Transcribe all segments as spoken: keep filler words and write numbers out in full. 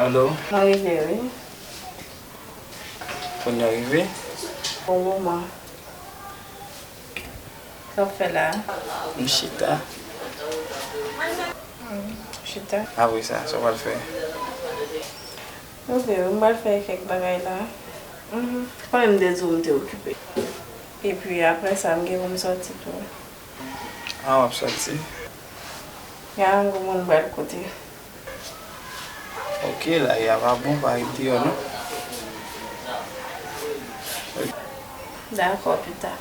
Alo? Mwen rive, wi. Kounye a rive? Bon moman. Sa w ap fè la? M chita. Hmm, chita? Apre sa, sa w pral fè? Ok, m pral fè kèk bagay la. Mhm. Ou konnen m te di w m te okipe. Epi apre sa, m gen pou m sòti tou. A, w ap sòti? Ya, m gen moun m pral kote. Ok, la, ya pa bon, pa ret deyò, non. Dakò, pita.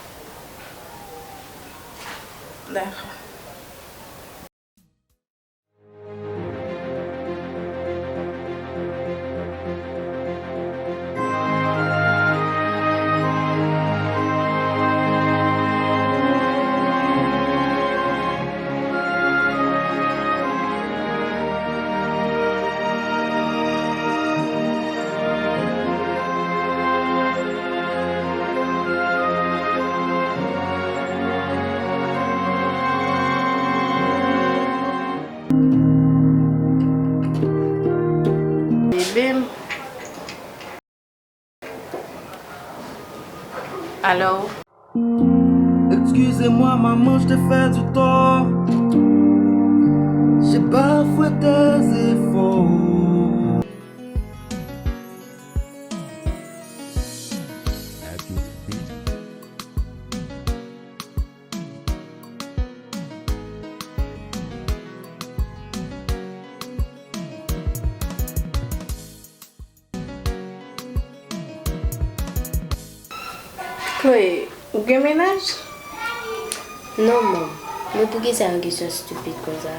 Dakò. Bebe m. Alo? Excusez-moi, maman, je t'ai fait du tort. J'ai pas fait tes efforts. Chloé, ou gen mennaj? Non, mom. Men poukisa yon kesyon estipid konsa?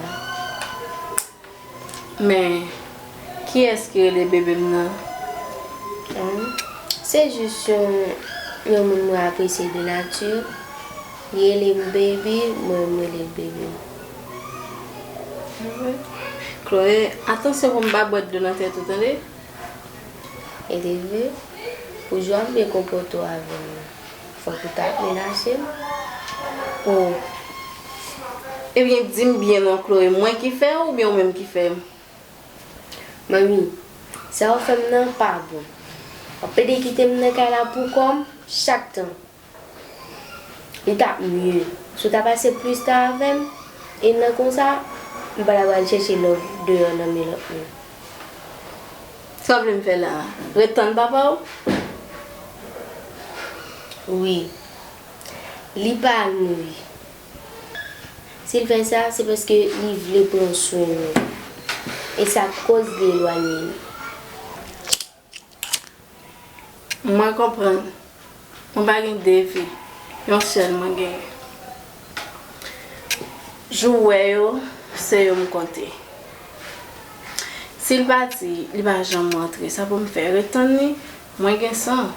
Men, kiyès ki rele bebe m nan? Hmm, se jis yon, yon moun mwen apresye de nati. Li rele m baby, mwen, m rele l baby. Chloé, atansyon pou m pa bwè dlo nan tèt ou, tande? Eleve, pou jan w ap byen konpòte w avè m nan, fòk ou ta ap menase m. Oh. Ebyen, di m byen non, Chloé, mwen ki fè w oubyen ou menm ki fè m? Manmi, sa w fè m nan pa bon. W ap plede kite m nan kay la pou kò m chak tan. Li t ap mye si w ta pase plis tan avè m, e nan konsa, m pa t ap al chèche love deyò nan men lòt moun. Sa w vle m fè la a? Ret tann papa w? Wi. Li pa al mouri. Si l fè sa, se paske li vle pran swen nou. E sa k koz li elwanye nou. Mwen konprann. Mwen pa gen de vi. Yon sèl mwen genyen. Jou w wè yo, se yo m konte. Si l pati, li pa janm rantre. Sa pou m fè? Ret tann li? Mwen gen san.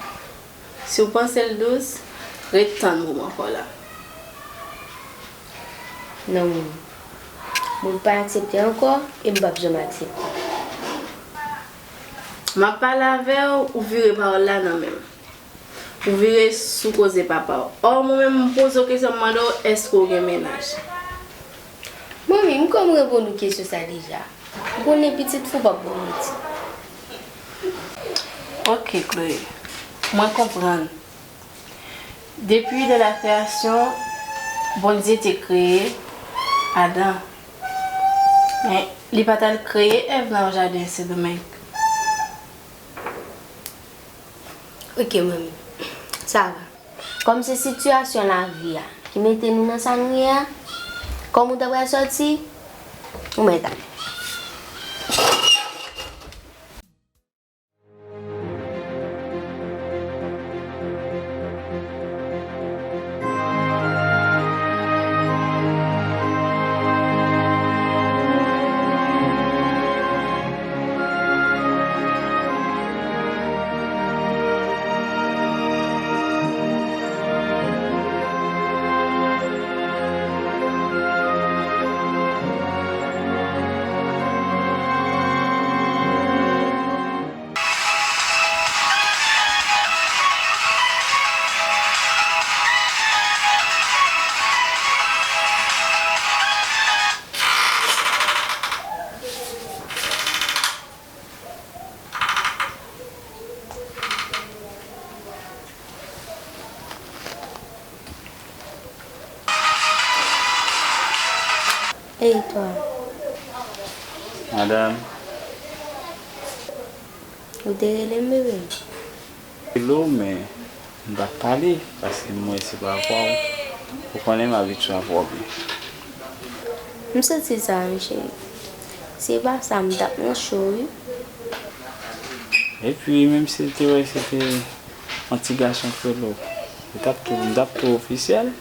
Si w panse l dous, ret tann moman pa w la. Non, Moum. Mwen pa aksepte ankò e m p ap janm aksepte. M ap pale avè w, ou vire pawòl la nan men m. Ou vire sou koze papa w. Ò, mwen menm, m poze w kesyon, m mande w, èske w gen mennaj? Manmi, m kwè m reponn ou kesyon sa deja. M konnen pitit fi w p ap ba w manti. Ok, Chloé. Mwen konprann. Depi de la kreyasyon, Bondye te kreye Adan. Men, li pa t al kreye Èv nan yon jaden Sendomeng. Ok, manmi. Sa va. Kòm se sitiyasyon lavi a ki mete nou nan sa nou ye a, kòm ou ta pral sòti, ou mèt ale. Ey, twa. Madanm. Ou te rele m, bebe? Rele w, men m pa t pale, paske m wè se pa vwa w. Ou konnen m abitye avè w byen. M santi sa, wi, cheri. Se pa sa, m t ap nan cho, wi. Epi, menm si l te wè se te yon ti gason k rele w, li t ap tou, m t ap tou ofisyèl.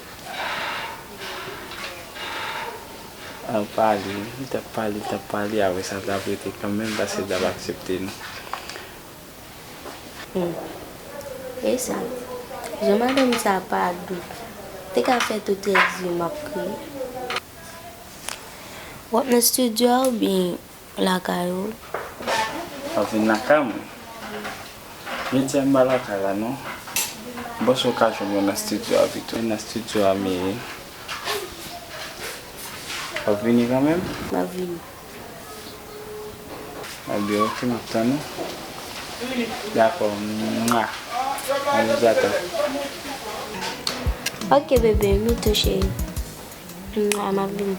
Al pale, li t ap pale, li t ap pale, apre sa, l t ap rete kanmenm, paske l t ap aksepte nou. Hmm. E sa, jan madanm sa pa dou, te ka fè tout rès vi m ap kriye. W ap nan estidyo a oubyen lakay ou? W ap vin lakay mwen? Jodi a m pa lakay la non. M panse w ka jwenn mwen nan estidyo a pito. Nan estidyo a m ye. W ap vini kanmenm? M ap vini. Ebyen, oke, m ap tann ou. Dakò, mwa. Mwen jis atann. Oke, bebe, m tou cheri. Mwa, m ap vini.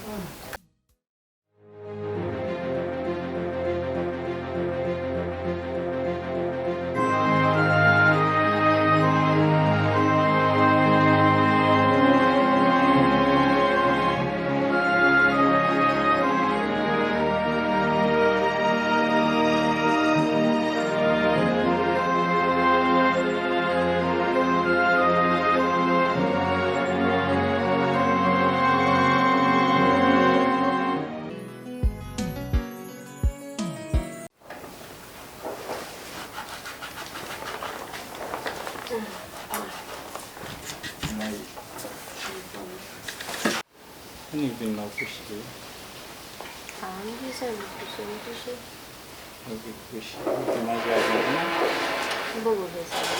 Annik vin la w kouche wi. A, m bezwen vin kouche, m kouche. Ou vin kouche. Ou te manje avè m non? M poko fè sa non.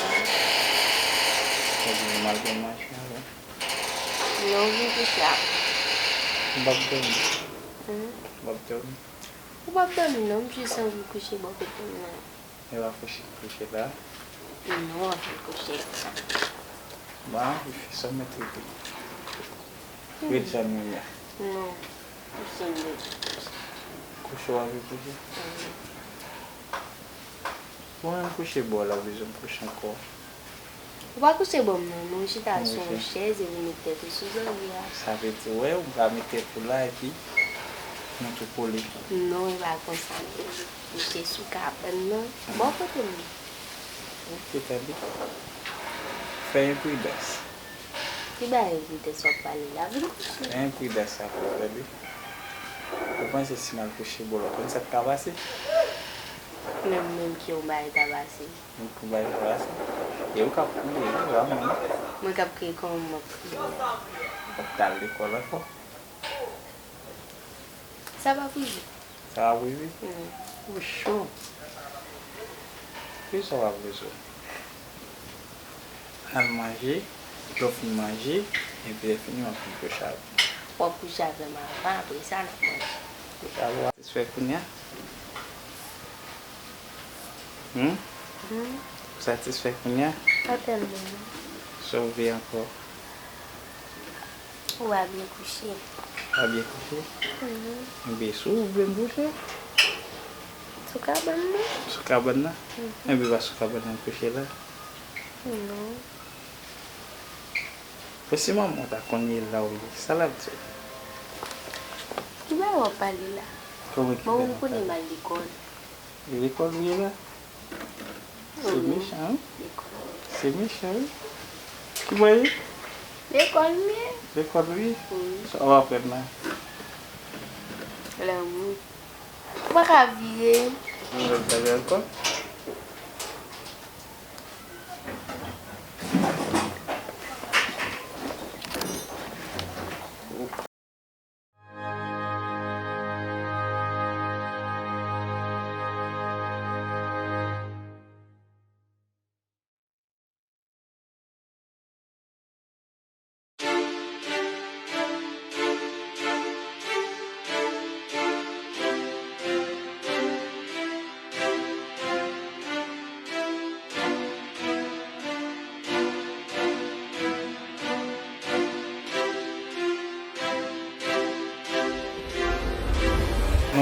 Ou vin mal bon mache avè m. Non, m vin kouche a. M p ap dòmi. Hmm? M p ap dòmi. Ou p ap dòmi non, m jis anvi kouche bò kote m nan. E w ap kouche, kouche la? Non, w ap vin kouche la. Bon, wi, fè sa w mèt rete. Hmm. Ret jan nou ye a. Non, kouche m rete. Kouche w ap vin kouche? Hmm. Bon, m kouche bò w la, ou bezwen m kouche ankò? Ou pa kouche bò m non, men ou chita sou yon chèz epi ou met tèt ou sou zòrye a. Sa vle di, wè, ou ka met tèt ou la epi nou tou kole. Non, e pa konsa m te di. Kouche sou kabann nan, bò kote m ye. Ok, tande. Fè enpridans. Ki bagay enpridans w ap pale la? Vin kouche. Fè enpridans avè w, tande. Ou panse si m al kouche bò w la, ou konn sa k ka pase? Men menm ki yon bagay ka pase. Yon bagay ka pase. E ou k ap kriye wi, vrèman. Mwen k ap kriye, kòman m ap kriye? Ou p ap t al lekòl ankò? Sa p ap rive. Sa p ap rive? Mm. Ou cho. Kisa w ap bezwen? Al manje, lè w fin manje, epi lè fini w ap vin kouche avè m. W ap kouche avè m avan, apre sa n ap manje. Kouche avè w. Satisfè kounye a? Hmm? Hmm? Ou satisfè kounye a? Pa tèlman non. Sa w vle ankò? Ou pa byen kouche. Pa byen kouche? Mhm. Enben, si w vle m kouche? Sou kabann nan. Sou kabann nan? Mhm. Enben, pa sou kabann nan m kouche la. Non. Bon, si manman w ta konnen la w ye, sa l ap di w? Ki bagay w ap pale la? Kòman ki bagay w ap pale? Bon, ou konnen m al lekòl. E lekòl ou ye la? Se mechan, wi. Se mechan, wi. Ki bò ye? Lekòl m ye. Lekòl ou ye? Wi. Sa w aprann la? Lanmou. Ou pa ka vire. Ou menm ta vire ankò?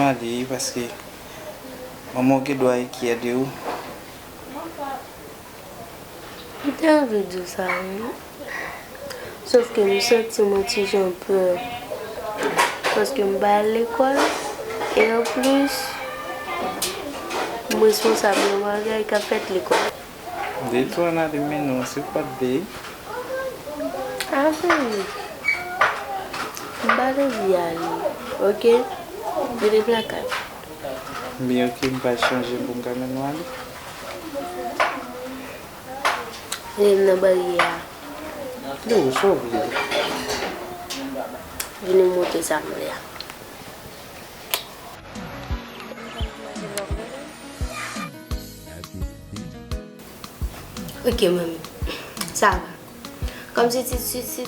Mande, paske manman w gen dwa enkyè de ou. M te anvi di w sa, wi. Sòf ke m santi mwen ti jan pè. Paske m pa al lekòl. E anplis, m responsab yon bagay k ap fèt lekòl. De tou ann ale mennen w si w pa t vle. Avan, m pa t anvi ale, oke? Rete lakay. Byen, oke, m pral chanje pou m ka mennen w ale. Rete nan baryè a. Leo, sa w vle? Vini montre sa m vle a. Oke, manmi. Sa va. Kòmsi ti, ti, ti,